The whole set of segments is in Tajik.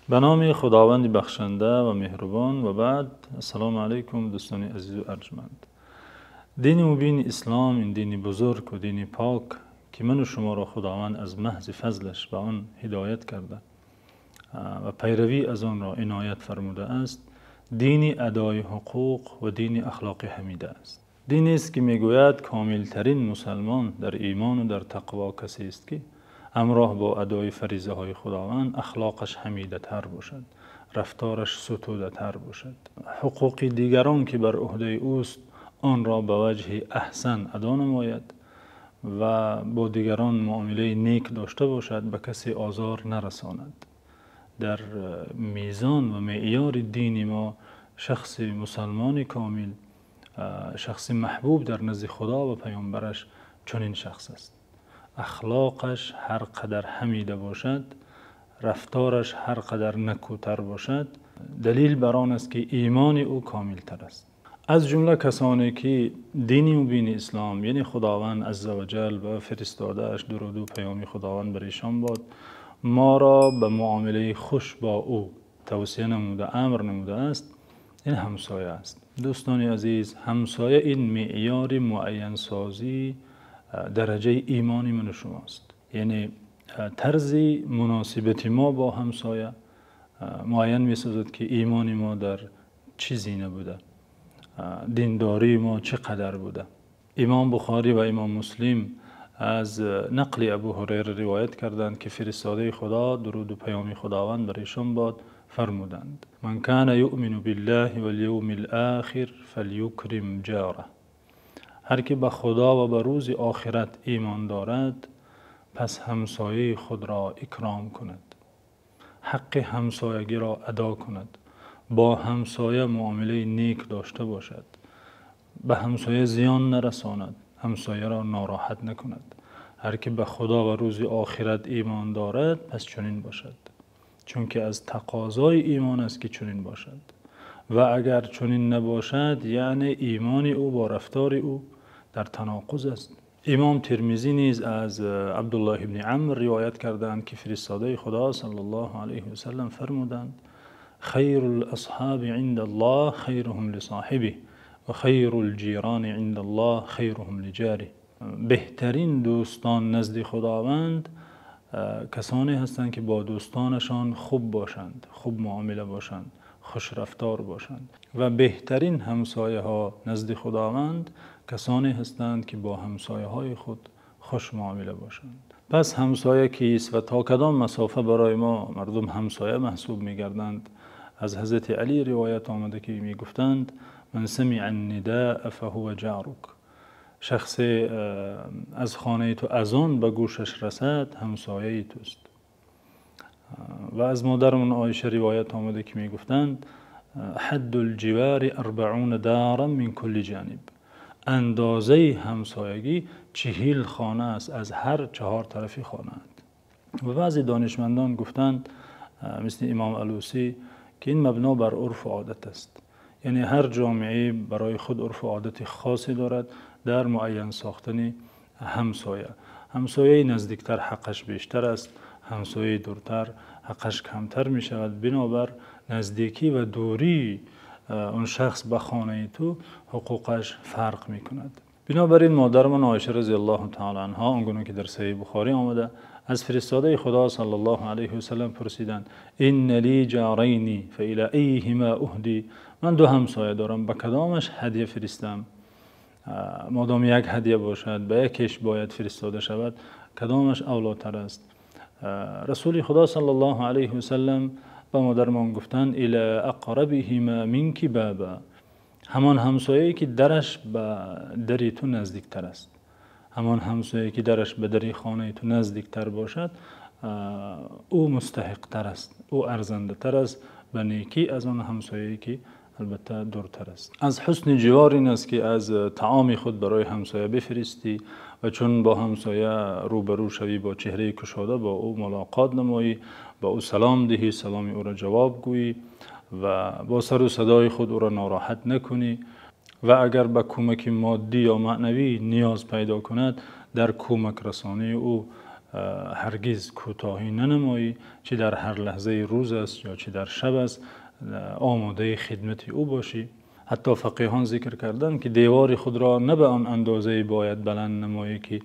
Ба номи Худованди бахшанда ва меҳрубон. Ва баъд, ассалому алайкум, дӯстони азиз ва арҷманд. Дини мубини ислом, ин дини бузург ва дини пок, ки ман ва шуморо Худованд аз маҳзи фазлаш ба он ҳидоят карда ва пайравӣ аз онро иноят фармудааст, дини адои ҳуқуқ ва дини ахлоқи ҳамида аст. Динест ки мегӯяд комилтарин мусулмон дар имон ва дар тақво касест ки ҳамроҳ бо адои фаризаҳои Худованд ахлоқаш ҳамидатар бошад, рафторaш ситудатар бошад, ҳуқуқи дигарон ки бар уҳдаи ӯст онро ба ваҷҳи аҳсан адо намояд ва бо дигарон муомилаи нек дошта бошад, ба касе озор нарасонад. Дар мезон ва меъёри дини мо шахси мусулмони комил, шахси маҳбуб дар назди Худо ва паёмбараш чунин шахс аст. Ахлоқаш ҳар қадар ҳамида бошад, рафторaш ҳар қадар некӯтар бошад, далел бар он аст ки имони ӯ комилтар аст. Аз ҷумла касоне ки дини мубини ислом, яъне Худованди азза ва ҷалл ва фиристодааш, дуруду паёми Худованд бар эшон бод, моро ба муомилаи хуш бо ӯ тавсия намуда, амр намудааст, ин ҳамсоя аст. Дӯстони азиз, ҳамсоя ин меъёри муайянсозии дараҷаи имони ман ва шумост. Яъне тарзи муносибати мо бо ҳамсоя муайян месозад ки имони мо дар чӣ зина буда, диндории мо чӣ қадар буда. Имом Бухорӣ ва Имом Муслим аз нақли Абу Ҳурайра ривоят карданд ки фиристодаи Худо, дуруду паёми Худованд бар эшон бод, фармуданд: «Ман кана юъмину биллаҳи вал-явмил охири фалюкрим ҷораҳ». Ҳар ки ба Худо ва ба рӯзи охират имон дорад, пас ҳамсояи худро икром кунад, ҳаққи ҳамсоягиро адо кунад, бо ҳамсоя муомилаи нек дошта бошад, ба ҳамсоя зиён нарасонад, ҳамсояро нороҳат накунад. Ҳар ки ба Худо ва рӯзи охират имон дорад, пас чунин бошад, чунки аз тақозои имон аст ки чунин бошад. Ва агар чунин набошад, яъне имони ӯ бо рафтори ӯ дар танақуз аст. Имом Термизӣ низ аз Абдуллоҳ ибни Амр ривоят кардаанд ки фиристодаи Худо саллаллоҳу алайҳи васаллам фармуданд: «Хайрул-асҳоби ъиндаллоҳи хайруҳум лисоҳибиҳи ва хайрул-ҷирони ъиндаллоҳи хайруҳум лиҷориҳ». Беҳтарин дӯстон назди Худованд касоне ҳастанд ки бо дӯстонашон хуб бошанд, хуб муомила бошанд, хушрафтор бошанд. Ва беҳтарин ҳамсояҳо назди Худованд касоне ҳастанд ки бо ҳамсояҳои худ хуш муомила бошанд. Пас ҳамсоя кист ва то кадом масофа барои мо мардум ҳамсоя маҳсуб мегарданд? Аз Ҳазрати Алӣ ривоят омада ки мегуфтанд: «Ман самиъан-нидоа фаҳува ҷорук». Шахсе аз хонаи ту азон ба гӯшаш расад, ҳамсояи туст. Ва аз модарамон Оиша ривоят омада ки мегуфтанд: «Ҳаддул-ҷивори арбаъуна доран мин кулли ҷониб». Андозаи ҳамсоягӣ 40 хона аст аз ҳар чаҳор тарафи хонаат. Ва баъзе донишмандон гуфтанд, мисли Имом Алусӣ, ки ин мабно бар урфу одат аст. Яъне ҳар ҷомеа барои худ урфу одати хосе дорад дар муайян сохтани ҳамсоя. Ҳамсояи наздиктар ҳаққаш бештар аст, ҳамсояи дуртар ҳаққаш камтар мешавад. Бинобар наздикӣ ва дурии он шахс ба хонаи ту ҳуқуқаш фарқ мекунад. Бинобар ин модарамон Оиша розияллоҳу таъоло анҳо, он гуна ки дар Саҳеҳи Бухорӣ омада, аз фиристодаи Худо саллаллоҳу алайҳи васаллам пурсиданд: «Инна лӣ ҷорайни фаилā аййиҳимā уҳдӣ». Ман ду ҳамсоя дорам, ба кадомаш ҳадя фиристам? Модом як ҳадя бошад, ба якеш бояд фиристода шавад, кадомаш авлотар аст? Расули Худо саллаллоҳу алайҳи васаллам ба модарамон гуфтанд: «Илā ақрабиҳимā минки бобā». Ҳамон ҳамсояе ки дараш ба дари ту наздиктар аст, ҳамон ҳамсояе ки дараш ба дари хонаи ту наздиктар бошад, ӯ мустаҳиқтар аст, ӯ арзандатар аст ба некӣ аз он ҳамсояе ки албатта дуртар аст. Аз ҳусни ҷивор ин аст ки аз таоми худ барои ҳамсоя бифиристӣ ва чун бо ҳамсоя рӯбарӯ шавӣ, бо чеҳраи кушода бо ӯ мулоқот намоӣ, ба ӯ салом диҳӣ, саломи ӯро ҷавоб гӯӣ ва бо сару садои худ ӯро нороҳат накунӣ. Ва агар ба кӯмаки моддӣ ё маънавӣ ниёз пайдо кунад, дар кӯмак расонии ӯ Ҳаргиз кӯтоҳӣ нанамоӣ, чӣ дар ҳар лаҳзаи рӯз аст ё чӣ дар шаб аст, омодаи хидмати ӯ бошӣ. Ҳатто фақеҳон зикр карданд, ки девори худро на ба он андоза бояд баланд намоӣ, ки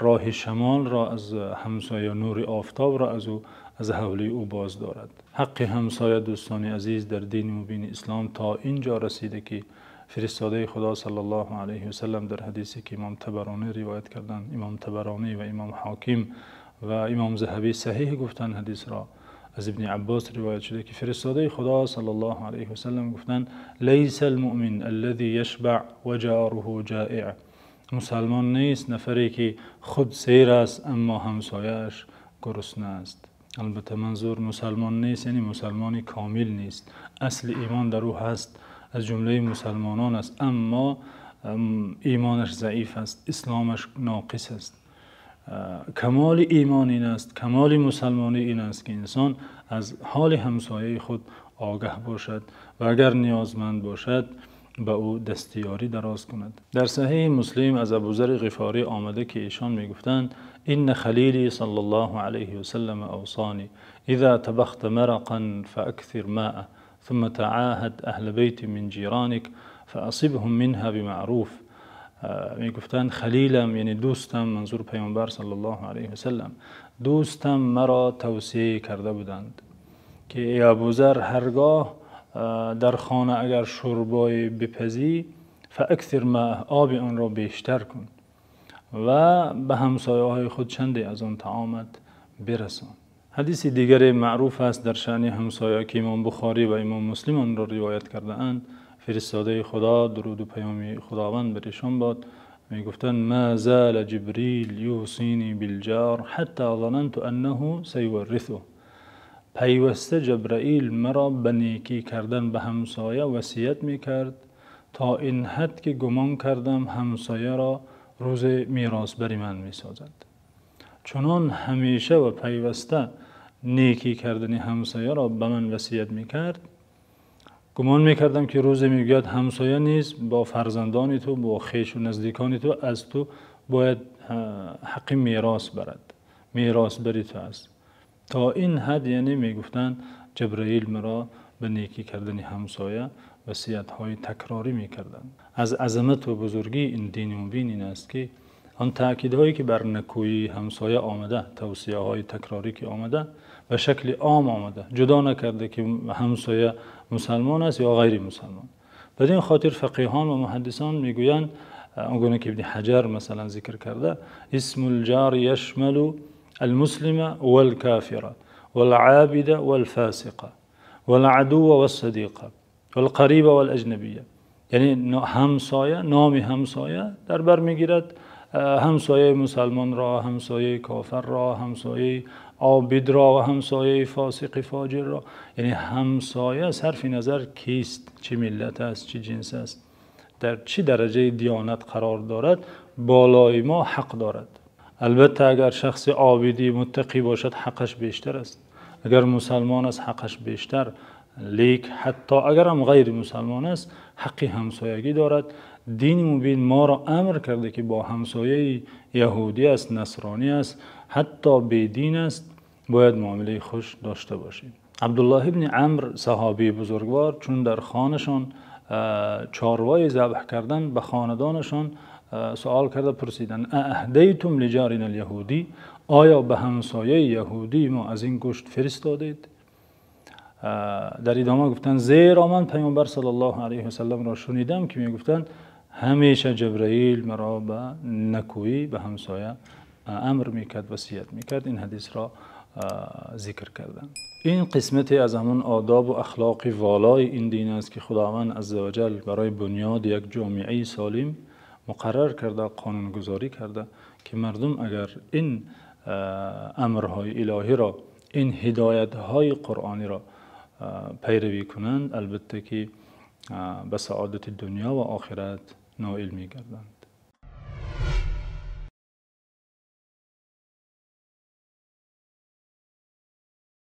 роҳи шамолро аз ҳамсоя, нури офтобро аз ӯ, аз ҳавлии ӯ боз дорад. Ҳаққи ҳамсоя, дӯстони азиз, дар дини мубини ислом то инҷо расида, ки фиристодаи Худо саллаллоҳу алайҳи васаллам дар ҳадисе, ки имом Табаронӣ ривоят карданд, имом Табаронӣ ва имом Ҳоким ва имом Заҳабӣ саҳеҳ гуфтанд ҳадисро, аз Ибни Аббос ривоят шуда, ки фиристодаи Худо саллаллоҳу алайҳи васаллам гуфтанд: ليس المؤمن الذي يشبع وجاره جائع. Мусулмон нест нафаре, ки худ сер аст, аммо ҳамсояаш гурусна аст. Албатта манзур мусулмон нест, яъне мусулмони комил нест. Асли имон дар ӯ ҳаст, аз ҷумлаи мусулмонон аст, аммо имонаш заиф аст, исломаш ноқис аст. Камоли имон ин аст, камоли мусулмонӣ ин аст, ки инсон аз ҳоли ҳамсояи худ огаҳ бошад ва агар ниёзманд бошад ба ӯ дасти ёрӣ дароз кунад. Дар Саҳеҳи Муслим аз Абӯзарри Ғифорӣ омада, ки эшон мегуфтанд: إن خليلي صلى الله عليه وسلم أوصاني إذا طبخت مرقا فأكثر ماءه ثم تعاهد أهل بيت من جيرانك فأصبهم منها بمعروف. Мегуфтанд халилам, яъне дӯстам, манзур Паёмбар саллаллоҳу алайҳи васаллам, дӯстам маро тавсия карда буданд, ки эй Абӯзар, ҳаргоҳ дар хона агар шӯрбое бипазӣ, فأكثر ماءه, оби онро бештар кун ва ба ҳамсояҳои худ чанде аз он таомат бирасон. Ҳадиси дигаре маъруф аст дар шаъни ҳамсоя, ки имом Бухорӣ ва имом Муслим онро ривоят кардаанд. Фиристодаи Худо, дуруду паёми Худованд бар эшон бод, мегуфтанд: ما زال جبريل يوصيني بالجار حتى ظننت أنه سيورثه. Пайваста Ҷабраил маро ба некӣ кардан ба ҳамсоя васият мекард, то ин ҳад ки гумон кардам ҳамсояро рӯз меросбари ман месозад. Чунон ҳамеша ва пайваста некӣ кардани ҳамсояро ба ман васият мекард, гумон мекардам, ки рӯзе мегӯяд ҳамсоя низ бо фарзандони ту, бо хешу наздикони ту аз ту бояд ҳаққи мерос барад, меросбари ту аст. То ин ҳад, яъне мегуфтанд, Ҷабраил маро ба некӣ кардани ҳамсоя васиятҳои такрорӣ мекарданд. Аз азамат ва бузургии ин дини мубин ин аст, ки он таъкидҳое, ки бар некӯии ҳамсоя омада, тавсияҳои такрорӣ ки омада, ба шакли ом омада, ҷудо накарда, ки ҳамсоя мусулмон аст ё ғайри мусулмон. Ба ин хотир фақеҳон ва муҳаддисон мегӯянд, он гуна ки Ибни Ҳаҷар масалан зикр карда: اسم الجار يشمل المسلم والكافر والعابد والفاسق والعدو والصديق والقريب والأجنبي. Яъне ҳамсоя, номи ҳамсоя дар бар мегирад ҳамсояи мусулмонро, ҳамсояи кофирро, ҳамсояи обидро ва ҳамсояи фосиқи фоҷирро. Яъне ҳамсоя сарфи назар кист, чӣ миллат аст, чӣ ҷинс аст, дар чӣ дараҷаи диёнат қарор дорад, болои мо ҳақ дорад. Албатта агар шахси обидӣ муттақӣ бошад, ҳаққаш бештар аст. Агар мусулмон аст, ҳаққаш бештар. Лекин ҳатто агар ҳам ғайри мусулмон аст, ҳаққи ҳамсоягӣ дорад. Дини мубин моро амр карда, ки бо ҳамсояи яҳудӣ аст, насронӣ аст, ҳатто бедин аст, бояд муомилаи хуш дошта бошем. Абдуллоҳ ибни Амр, саҳобии бузургвор, чун дар хонашон чорвое забҳ карданд, ба хонадонашон савол карда пурсиданд: أأهديتم لجارنا اليهودي, оё ба ҳамсояи яҳудии мо аз ин гӯшт фиристодед? Дар идома гуфтанд: зеро ман Паёмбар саллаллоҳу алайҳи васалламро шунидам, ки мегуфтанд ҳамеша Ҷабраил маро ба некӯӣ ба ҳамсоя амр мекард, васият мекард. Ин ҳадисро зикр карданд. Ин қисмате аз ҳамон одоб ва ахлоқи волои ин дин аст, ки Худованд азза ва ҷалл барои бунёди як ҷомеаи солим муқаррар карда, қонунгузорӣ карда, ки мардум агар ин амрҳои илоҳиро, ин ҳидоятҳои қуръониро пайравӣ кунанд, албатта ки ба саодати дунё ва охират ноил мегарданд.